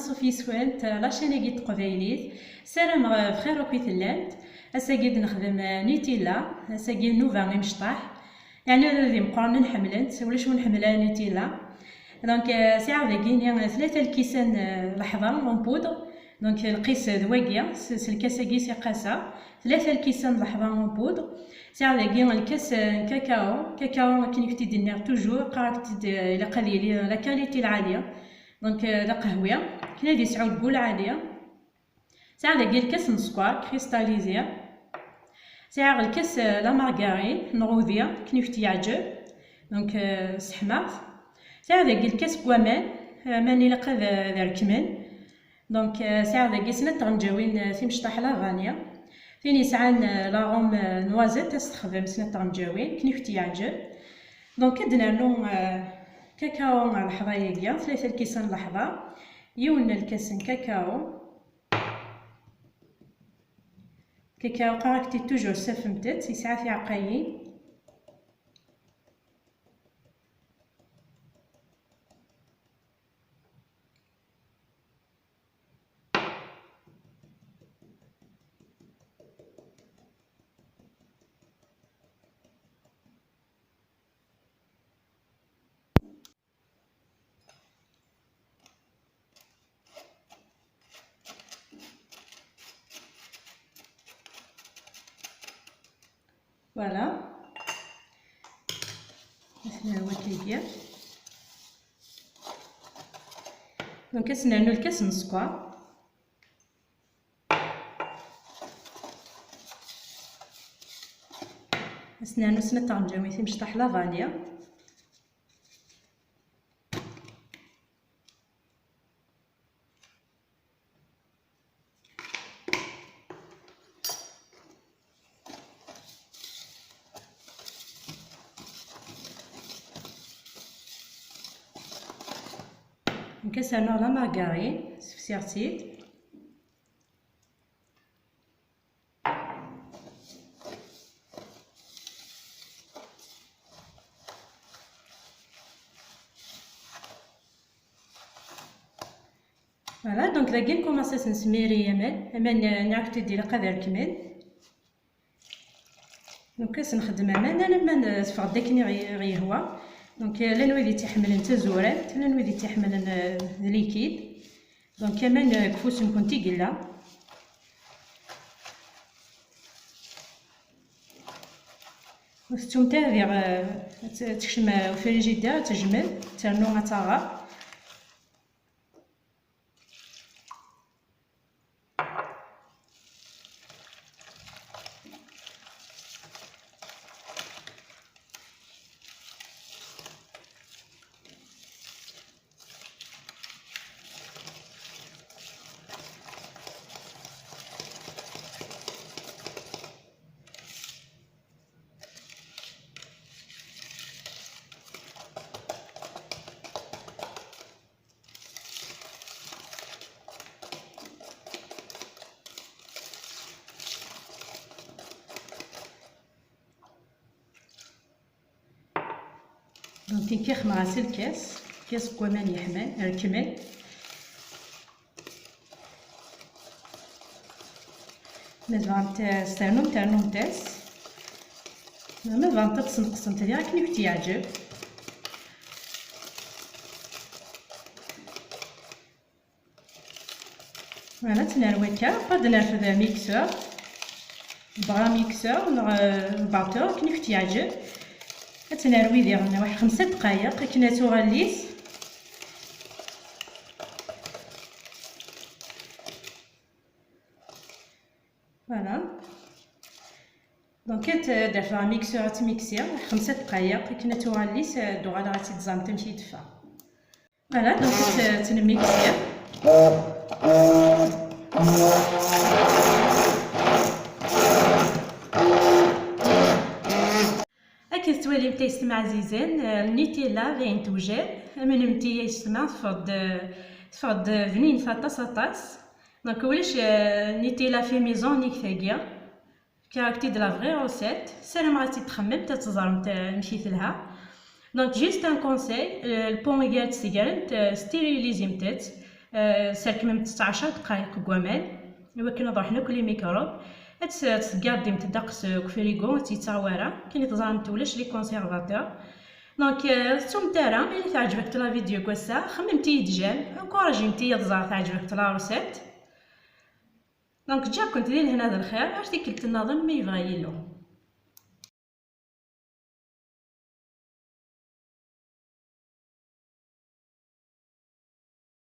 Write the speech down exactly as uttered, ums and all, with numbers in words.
Ṣṣuf yis-went, la chaîne-agi n teqbaylit. Ssarameɣ bxir akk i tellamt. Ass-agi d-nexdem, eh, Nutella, ass-agi nnuba imecṭaḥ. Yeɛni ula d imeqqranen ḥemmlen-tt, ulac win ḥemmlen Nutella. Donc, eh, sɛiɣ dagi-ni tlata lkisan, eh, leḥḍa en poudre. Donc, lqis d wagi, s, s lkas-agi s iqasa. Tlata lkisan leḥḍa en poudre. Sɛiɣ dagi lkas, eh, n kakao. Kakao, akken i k-t-id-nniɣ toujours, qqareɣ-t-id, eh, ilaq ad yili la qualité lɛali. Donc, euh, d aqehwi, akken ad yesɛu lbu lɛali. Sɛiɣ dagi lkas n sskeṛ cristallisé. Sɛiɣ lkas, euh, la margarine n udi, akken i k-t-yeɛǧeb. Donc, euh, sseḥmaɣ-t. Sɛiɣ dagi lkas n waman, euh, aman ilaq ad, ad rekmen. Donc, euh, sɛiɣ dagi snat tɣenǧawin, euh, timecṭaḥ la vanille. Tin yesɛan, euh, l'arôme, euh, noisette, ad s-texdem snat tɣenǧawin, akken i k-t-yeɛǧeb. Donc, ad d-nernu, euh, kakao ɣer leḥḍa-agi, tlata lkisan n leḥḍa, yiwen n lkas n kakao. Kakao, qqareɣ-t-id toujours, safemt-t, yesɛa tiɛeqqayin. Voilà. Ad t-nerwi akka. Donc, ad s-nernu lkas n sskeṛ. Ad s-nernu snat tɣenǧawin timecṭaḥ la vanille. Donc, ad s-rnuɣ la margarine, sefsiɣ-tt-id. Voilà, donc dagi nkumaṣ ad s-nesmiri aman, aman, euh, nniɣ-ak-t-id ilaq ad rekmen. Donc ad s-nxeddem aman alamma n-, teffeɣ-d akken i ɣ-, i ɣ-yehwa. Donc, euh, llan wid i tt-iḥemmlen d tazurant, llan wid i tt-iḥemmlen, euh, d likid. Donc aman, euh, deg ufus-nkent i yella. Ur tettumt ara diɣ, euh, ad t-, ad tekcem, euh, ufrijider, ad tejmel, ternu ad taɣer. Donc, nekki xemɣ-as lkas, lkas n waman yeḥman, rekmen. Ma tebɣamt, eh, s-ternumt, ternumt-as. Ma tebɣamt ad tesneqsemt diɣ akken i kent-yeɛǧeb. Voilà, ad tt-nerwi akka, ad nerfed mixeur, bras mixeur neɣ, euh, batteur, akken i kent-yeɛǧeb. Ad tt-nerwi diɣen waḥed xemsa dqayeq akken ad tuɣal lisse. Voilà. Donc, ad t-, ad t-rfeɣ mixeur, ad tt-miksiɣ xemsa dqayeq akken ad tuɣal lisse, ad d-uɣaleɣ ad tt-id-ẓẓɛemt amek i d-teffeɣ. Voilà, donc ad tt-, ad tt-nmiksi. Akken tettwalimt ay yessetma ɛzizen, euh, Nutella dayen tewjed. Amnemt-iyi ay yessetma, teffeɣ-d, teffeɣ-d bnin aṭas aṭas. Donc ulac, euh, Nutella fait maison-ik tagi. Fkiɣ-ak-t-id la vraie recette. Ssarameɣ ad tt-id-txemmemt, ad teẓremt, euh, amek i telha. Donc, juste un conseil, euh, lpon i ara d-tesgremt, euh, stérilisemt-t. Serkmemt-tt ɛecṛa dqayeq deg waman i wakken ad ruḥen akk les microbes. Ad tt-tgarddimt ddeqs deg ufrigu, ur tt-yettaɣ wara, akken i teẓramt ulac les conservateurs. Donc tettumt ara, ma yella teɛǧeb-akent la vidéo n wass-a, xemmemt-iyi-d j'aime, encouragimt-iyi ad ẓreɣ teɛǧeb-akent la recette. Donc ǧǧiɣ-kent di lehna d lxir, ar tikkelt nniḍen ma yebɣa Yillu.